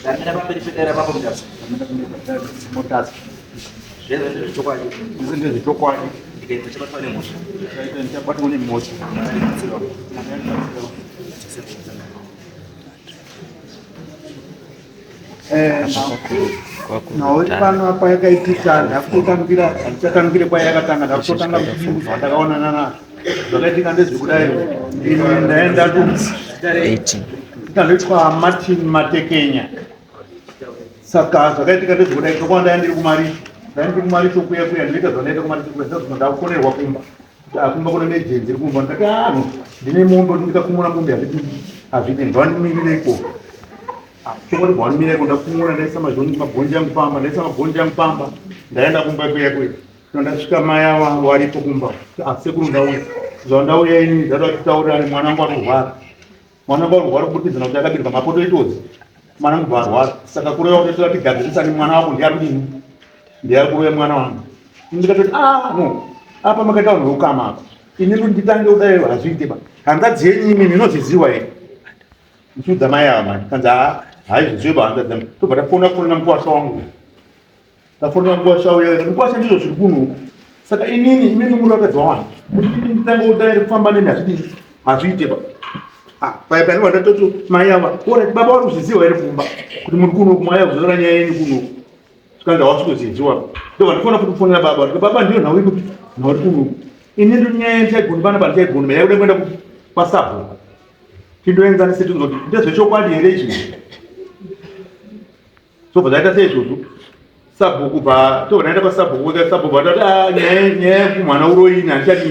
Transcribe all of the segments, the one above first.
Ndamira pamberi pedare raMambo Mutasa. Mutasa. Zvese ndezvechokwadi. Zvese ndezvechokwadi. Ndikaita chabatwa nemhosva. Ndikaita ndichabatwa nemhosva. Mwari ndibatsirawo. Nhau iri pano apa yakaitika ndakutotangira handichatangire kwayakatanga ndakutotanga muchidimbu zvandakaonana nazvo zvakaitika ndezvekudai ini ndaenda ndandoitwa Martin Matekenya saka zvakaitika ndezvekudai chokwadi ndaya ndiri kumaricho ndaya ndiri kumaricho kuya kuya ndinoita zvandaita kumaricho kuya ndazvino ndakufonerwa kumba Akumba kuna nejenzi iri kumba ndikati ano ndine mombe kuti ndikakumura mombe hazvidi hazvidi ngavanimirire ikoko chokwadi bvanimira ikoko ndakumura ndaisa mazhoni mabhonji angu pamba ndaisa mabhonji angu pamba ndaenda kumba kuya kuya no ndasvika mai ava waripo kumba asekuru ndauya zvandauya ini ndada kutaurirani mwana wangu anorwara Mwana wangu arwara kuburikidza nekuti akabirwa mapoto itozi. Mwana wangu arwara. Saka kureva kuti toda tigadzirisane mwana wako ndiye ari kudini? Ndiye ari kuroya mwana wangu. Ndikatoti ah no. Apa makaita vanhu veukama apa. Ini kuti nditange kudai hazviite ba. Hanzvadzi yenyu imimi inozviziwa here? Ndichiudza mai ava manje. Kanzi haa haizviziwe ba hanzvadzi yangu. Tobva tafona fonera mukwasha wangu. Ndafonera mukwasha uya mukwasha ndizvo zviri kuno uku. Saka inini imimi muri vakadzi wawani. Kuti inini nditange kudai kufamba nemi hazvidii hazviite ba. Ah, paya paya ndobva ndatoti mai ava ora baba vari kuzviziva here kumba kuti muri kuno uku mai kuzotora nyaya yenyu kuno uku. Zvikanzi hawasi kuzviziva. Ndobva ndafona futi kufonera baba ndikati baba ndiyo nhau iri kupi nhau iri kuno uku. Ini ndiri nyaya ndichaigoni panapa ndichaigoni yakuda kuenda kwasabhuku. Tindoenzanise tinzoti ndezvechokwadi here izvi? Zvobva zvaita seizvozvo sabhuku bva tobva taenda kwasabhuku wega sabhuku vatati ah, nyaya nyaya yekumwana uroyi ini handichadi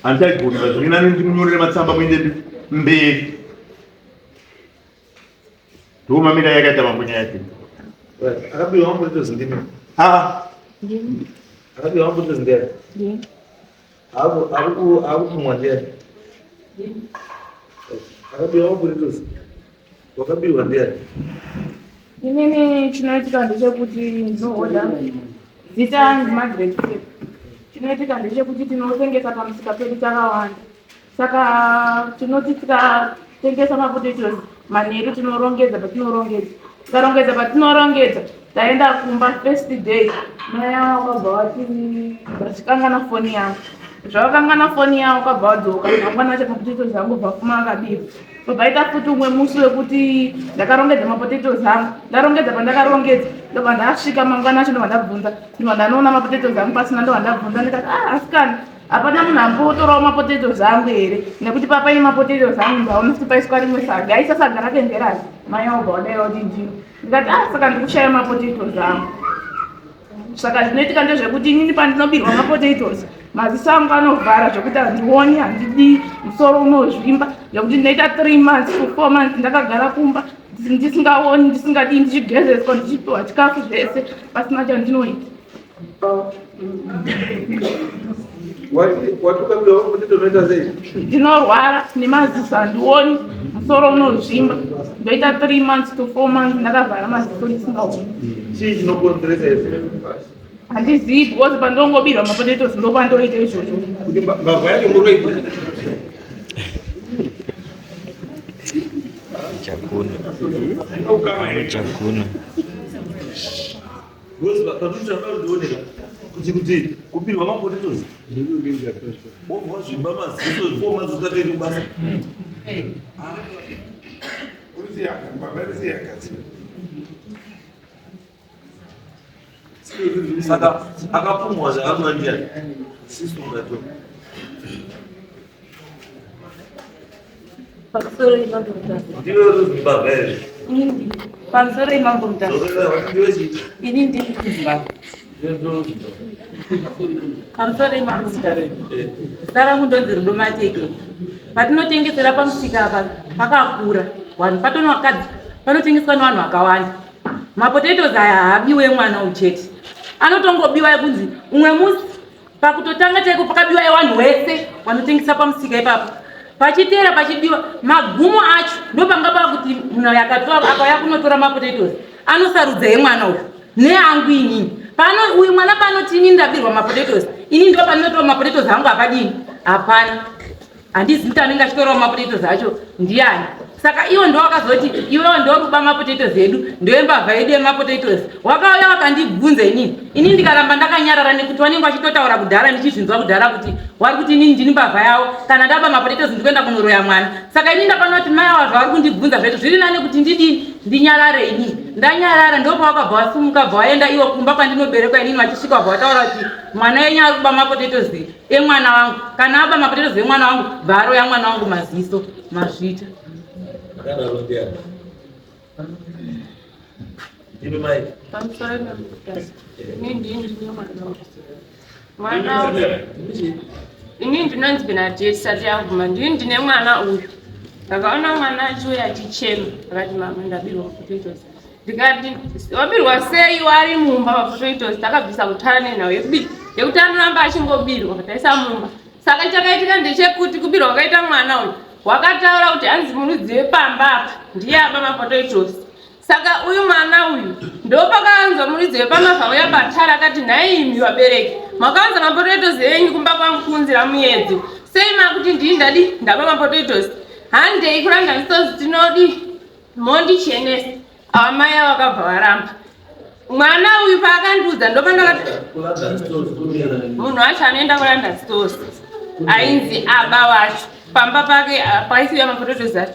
handichaigoni ba zviri nani ndimunyorere matsamba muende mberi ndomamira yakaita mambo nyaya yake Akabiwa mapotozi ndimi. aa Akabiwa mapotozi ndiani? Akupumwa ndiani? Akabiwa mapotozi. Wakabiwa ndiani? Inini chinoitika ndechekuti ndinohodha zita ndiMargaret Philip. Chinoitika ndechekuti tinotengesa pamusika pedu takawanda. Saka tinoti tikatengesa mapotatoes manheru tinorongedza patinorongedza. Tikarongedza patinorongedza taenda kumba first day mai avo vakabva vati vachikangana foni yangu. Zvavakangana foni yangu vakabva vadzoka mangwana acho mapotatoes angu bva akabirwa. Paita futi umwe musi wekuti ndakarongedza mapotatoes angu ndarongedza pandakarongedza ndobva ndasvika mangwana acho ndobva ndabvunza ndobva ndanoona mapotatoes angu pasina ndobva ndabvunza ndikati ah asikana hapana munhu ambotorawo mapotatoes angu here nekuti papaine mapotatoes angu ndaona kuti paiswa rimwe saga aisa saga rake nderani mai awo bva wadaira kuti ndiro ndikati ah saka ndikushaya mapotatoes angu Saka zvinoitika ndezvekuti inini pandinobirwa mapotatoes maziso angu anovhara zvekuti handioni handidii musoro unozvimba zvekuti ndinoita 3 months to 4 months ndakagara kumba ndisingaoni ndisingadii ndichigezeswa ndichipiwa chikafu zvese pasina chandinoita. Ndinorwara nemaziso handioni musoro unozvimba ndoita 3 months to 4 months ndakavhara maziso ndisingaoni. Chii chinokonzeresa izvi? Handizivi because pandongobirwa mapotatoes ndopandoita izvozvo. Kuti mbavha yacho muroyi. Chakuna. Chakuna. Kuti kuti kubirwa mapotatoes wobva wazvimba maziso fo maziso akaita kubasa saka akapumwa zvakakuva ndiyani sisungato Pamusoro imambo Mutasa. Ndiwe uri mbavha here? Ini ndini. Pamusoro imambo Mutasa. Ndiwe chii? Ini ndini kuZimbabwe. Pamusoro imambo Mutasa. Zita rangu ndonzi Rudo Mateke. Patinotengesera pamusika apa pakakura. Vanhu patonwakadzi panotengeswa nevanhu vakawanda. Mapotatoes aya haabiwe mwana uyu chete. Anotongobiwa ekunzi umwe musi Pakutotanga chaiko pakabiwa yewanhu wese wanotengesa pamusika ipapo pachiteera pachibiwa magumo acho ndopanga pava kuti munhu akatora akauya kunotora mapotatoes anosarudza yemwana uyu neangu inini pano uyu mwana panoti inini ndabirwa mapotatoes ini ndo paninotora mapotatoes angu akadini hapana handizivi kuti anenge achitorawo mapotatoes acho ndiyani. Saka iwo ndo wakazoti iwewo ndoruba mapotatoes edu, ndoyembavha yedu yemapotatoes. Wakauya wakandibvunza inini, inini ndikaramba ndakanyarara nekuti wanenge wachitotaura kudhara, ndichizvinzwa kudhara kuti wari kuti inini ndini mbavha yavo, kana ndaba mapotatoes ndikuenda kunoroya mwana. Saka inini ndakaona kuti mai ava zvavari kundibvunza zvedu zviri nani kuti ndidini, ndinyarare inini. Ndanyarara ndopawakabva wasumuka bva waenda iwo kumba kwandinoberekwa inini, vachisvika bva wataura kuti mwana wenyu ari kuba mapotatoes emwana wangu, kana aba mapotatoes emwana wangu bva aroya mwana wangu maziso. Mazvita. Akadaro ndiani? Ndimi mai. Pamusoro pemukadzi. Ini ndini ndine mwana wangu. Mwana uyu. Ini ndinonzi Benadette sati yaguma. Ndini ndine mwana uyu. Ndakaona mwana achiuya achichema. Akati mama ndabirwa mapotatoes. Ndikati wabirwa sei wari mumba mapotatoes? Takabvisa kutara nenhau yekubirwa. Yekuti anoramba achingobirwa taisa mumba. Saka chakaitika ndechekuti kubirwa kwakaita mwana uyu wakataura kuti hanzi murudzi wepamba apa ndiye aba mapotatoes. Saka uyu mwana uyu ndopakaanzwa muridzi wepamavha uya patara akati nhai imi vabereki makaanza mapotatoes enyu kumba kwangu kuunzira muyedzo sei makuti ndii ndadi ndaba mapotatoes handei kuLondon Stores tinodi mondichenesa. Ava mai ava vakabva varamba mwana uyu paakandiudza ndopandakati munhu wacho anoenda kuLondon Stores ainzi aba wacho pamba pake paisiya mapotatoes acho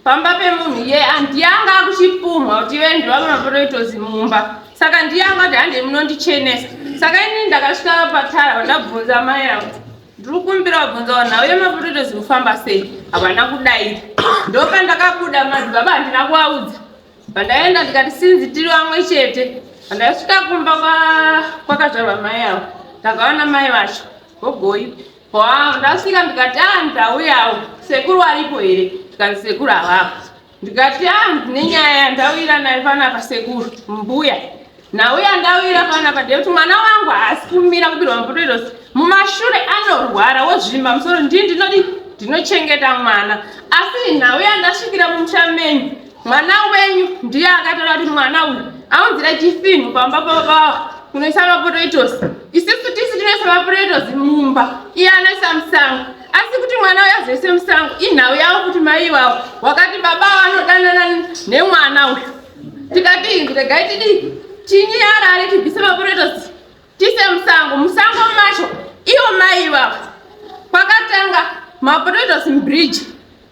pamba pemunhu iye ndiye anga akuchipumha kuti iwe ndiwapa mapotatoes mumba. Saka ndiye anga kuti handei munondichenesa. Saka inini ndakasvika patara vandabvunza mai avo, ndiri kukumbira kubvunza nhau yemapotatoes kufamba sei, havana kudaira. Ndopandakabuda madzibaba handina kuvaudza. Pandaenda ndikati sinzi tiri vamwe chete. Pandasvika kumba kwakazvarwa mai avo ndakaona mai vacho gogoi. Ndasvika ndikati a ndauyawo sekuru aripo here? Ndikanzi sekuru havapo. Ndikati a ndine nyaya yandauyira nayo panapa sekuru mbuya. Nhau yandauyira panapa ndeyekuti mwana wangu haasi kumira kubirwa mapotatoes mumashure, anorwara wozvimba musoro, ndii ndinodi ndinochengeta mwana. Asi nhau yandasvikira mumusha menyu, mwana wenyu ndiye akatora kuti mwana uyu aunzira chifinhu pamba pababa kunoisa mapotatoes. Isisu tisi tinoisa mapotatoes mumba, iye anoisa musango. Asi kuti mwana uyu azoise musango inhau yavo kuti mai ivavo wakati baba vanodanana nemwana uyu. Tikati regai tidi tinyarare tibvise mapotatoes tise musango. Musango macho ivo mai ivavo kwakatanga mapotatoes mubridge,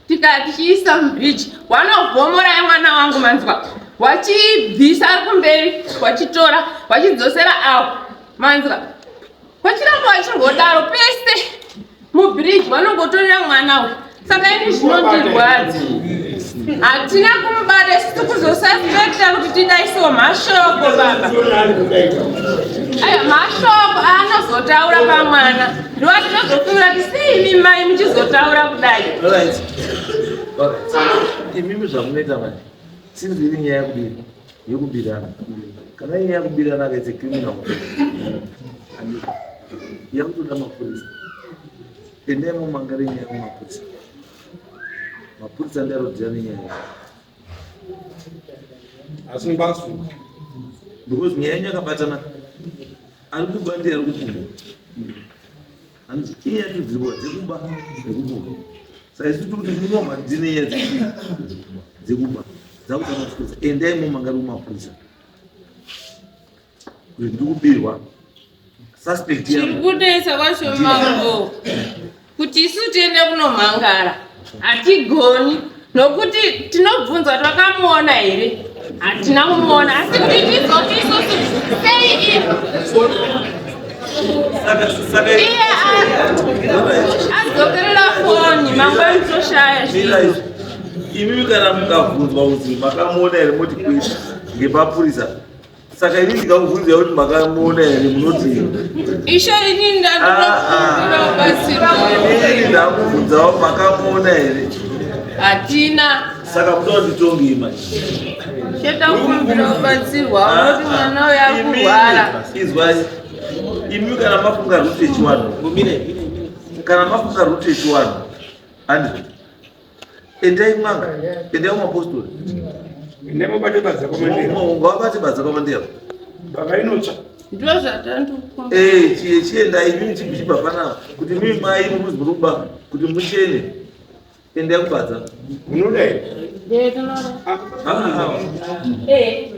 tikati chiisa mubridge wanovhomora yemwana wangu manzwa, wachibvisa ari kumberi wachitora wachidzosera avo manzwa, wachiramba wachingodaro pese mubridge vanongotorera mwana uyu. Saka ini zvinondirwadza, hatina kumubata isusu kuzosuspecta kuti tidaisewo mashoko baba. Aya mashoko aanozotaura pamwana ndiwo tinozofungira kuti sei imi mai muchizotaura kudai. Alright. Alright. Imimi zvamunoita manje. Since iri nyaya yekubira, yekubirana. Kana nyaya yekubirana it's a criminal offense. Yakutoda mapurisa. Endai mumangare nyaya kumapurisa. Mapurisa ndiye anodeala nenyaya. Asi mbasu. Because nyaya yenyu yakabatana. Ari kuba ndiye ari kupumwa. Hanzi inyaya dziripo dzekuba nekupumwa. Saka isu tiri kuti munoma dzine nyaya dzekuba dzakuda mapurisa. Endai mumangare kumapurisa. Kuti ndiri kubirwa. Suspect Chiri yangu. kunetsa kwacho mambo kuti isu tiende kunomhangara hatigoni nokuti tinobvunzwa kuti vakamuona here, hatina kumuona. Asi kuti tizoti isusu sei Saka iye adzokerera foni mangwani toshaya Mira zviro. izvi. Imimi kana mukabvunzwa kuti makamuona here moti kwete ngemapurisa. Saka ini ndikakubvunzai kuti makamuona here munoti Ishe, inini ndandinokumbira kubatsirwa. Inini ndakubvunzawo makamuona here. Hatina. Saka muda kunditonge manje. Cheta kukumbira kubatsirwa unoti mwana uyu ari kurwara. Izwai. Imi kana mafunga route yechiwanhu. Kana mafunga route yechiwanhu. Andrew. Endai mwanga, endai kumapostori. Nemubate badza kwamandera. Ngavabate badza kwamandera. Baba inotsva. Ndo zvatandukumba. Chiendai imimi chibva panapa kuti mimi mai muruzi muruba kuti muchene. Endai kubadza. Munoda here? Eh, tinoda. Ah, ah. Eh.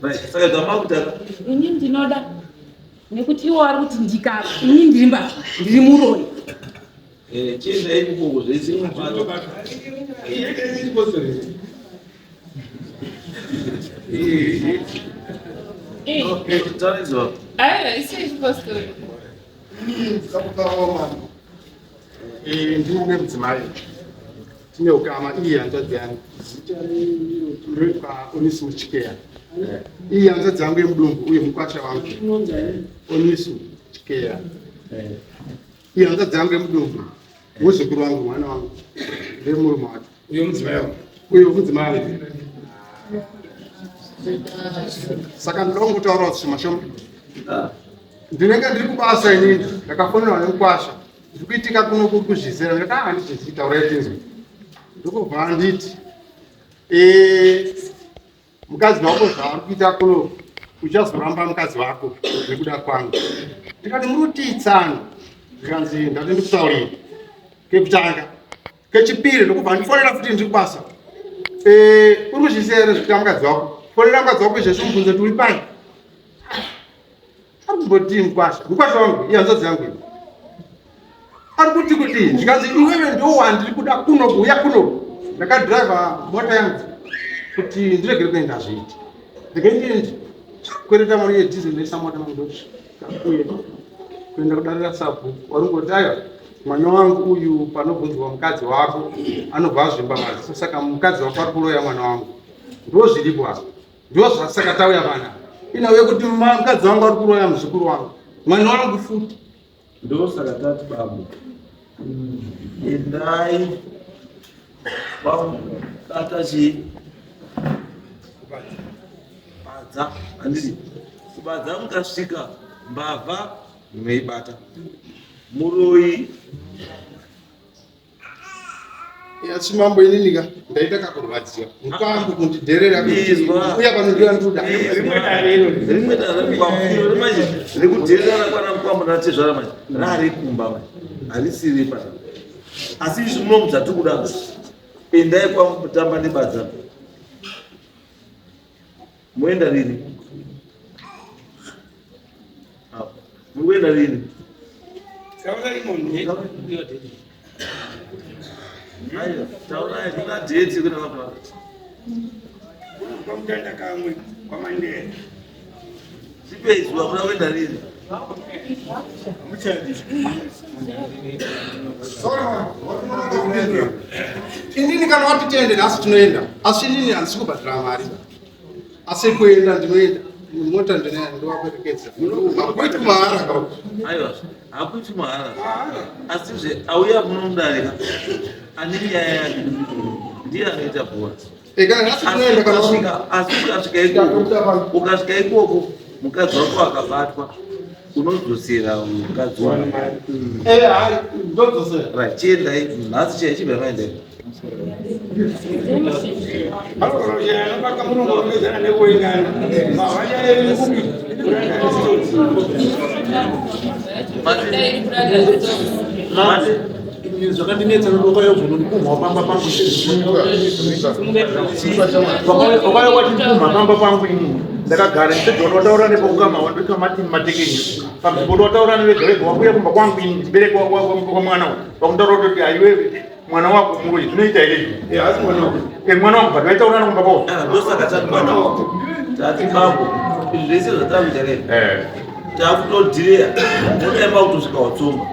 Right. Saka zvamakuita Ini ndinoda nekuti iwo ari kuti ndikaba ini ndiri mbavha ndiri muroyi. Eh, chiendai ikoko zvese mubatwa. Tauridzwa. Aiwa, isi yechipostori. Ndine mudzimai tine ukama iye hanzvadzi yangu ndinoitwa Onisu Chikeya iye hanzvadzi yangu yemudumbu uye mukwasha wangu Onisu Chikeya iye hanzvadzi yangu yemudumbu muzukuru wangu mwana wangu ndemurume wacho Uyo mudzimai wangu. uyo mudzimai wangu saka ndinoda kungotaurawo zvishoma shoma. Ndinenge ndiri kubasa inini, ndakafonerwa nemukwasha zviri kuitika kuno kuri kuzvizera. Ndikati ah, handizvizivi, taurai tinzwe. Ndokubva anditi "Eh, mukadzi wako zvaari kuita kuno uchazoramba mukadzi wako nekuda kwangu. Ndikati muri kutiitsano? Zvikanzi ndati ndikutaurire kekutanga, kechipiri ndokubva andifonera futi ndiri kubasa. Eh, uri kuzviziva here zvikuita mukadzi wako? Fonera mukadzi wako izvezvi umubvunze kuti uri pai. Ari kumbotii mukwasha? Mukwasha wangu, iye hanzvadzi yangu iyi. Ari kuti kuti zvikanzi iwewe ndo wandiri kuda kuno kuuya kuno. Ndakadhiraivha mota yangu kuti ndiregere kuenda hazviiti. Ndege ndiende kwereta mari yedhizeri ndoisa mota mangu ndosvika uye kuenda kudarira sabhuku. Vari kungoti aiwa mwana wangu uyu panobvunzwa mukadzi wako anobva azvimba maziso, saka mukadzi wako ari kuroya mwana wangu. Ndo zviripo apa. Ndo zvasaka tauya vana. Inauye kuti mukadzi wangu ari kuroya muzukuru wangu. Mwana wangu futi. Ndosaka tati bambo endai kwamubata chii badza handiti kubadza mukasvika mbavha munoibata muroyi. Asi mambo inini ka ndaita kakurwadziwa mukwambo kundidherera kuti uya panondiwa nduda. Rimwe dare rimwe manje rekudherera kwana mukwambo natezvara manje rarikumba manje harisiri pana asi izvi munomu zvatiri kuda endai kwamutamba nebadza moenda rini muri kuenda rini? Aiwa, taurai kuna dheti kuna baba. Kwamutanda kamwe kwamandera. Sipei zuva kuna kuenda rini? Inini kana wati tiende nhasi tinoenda, asi inini handisi kubhadhara mari, asi kuenda ndinoenda mota ndinayo ndovaperekedza. Hakuiti mahara ka. Aiwa, hakuiti mahara. Asizve auya munomudarika ane nyaya yake ndiye anoita bhora. Eh, kana nhasi tinoenda kana Asi ukasvika ikoko, ukasvika ikoko mukadzi wako akabatwa unodzosera mukadzi wako. Eh, hai, ndodzosera. Right, chiendai nhasi chaiyo chibva maendai. Zvakandinetsa ndoda kuzonondipumha pamba pangu, wakauya wachindipumha pamba pangu inini ndakagara ndisedzwa wataura nepaukama wandoita Martin Matekenyi panzvimbo wataura nevega vega wakuya kumba kwangu inini ndibereki wamwana wakundaura kuti aiwewe mwana wako muroyi zvinoita here izvi? Asi mwana wako. Mwana wangu but vaitaurana kumba kwavo. Ndosaka tati mwana wako tati mambo izvi zvese zvatakuita kai takutodhireya modaimba kutosvika watsomba.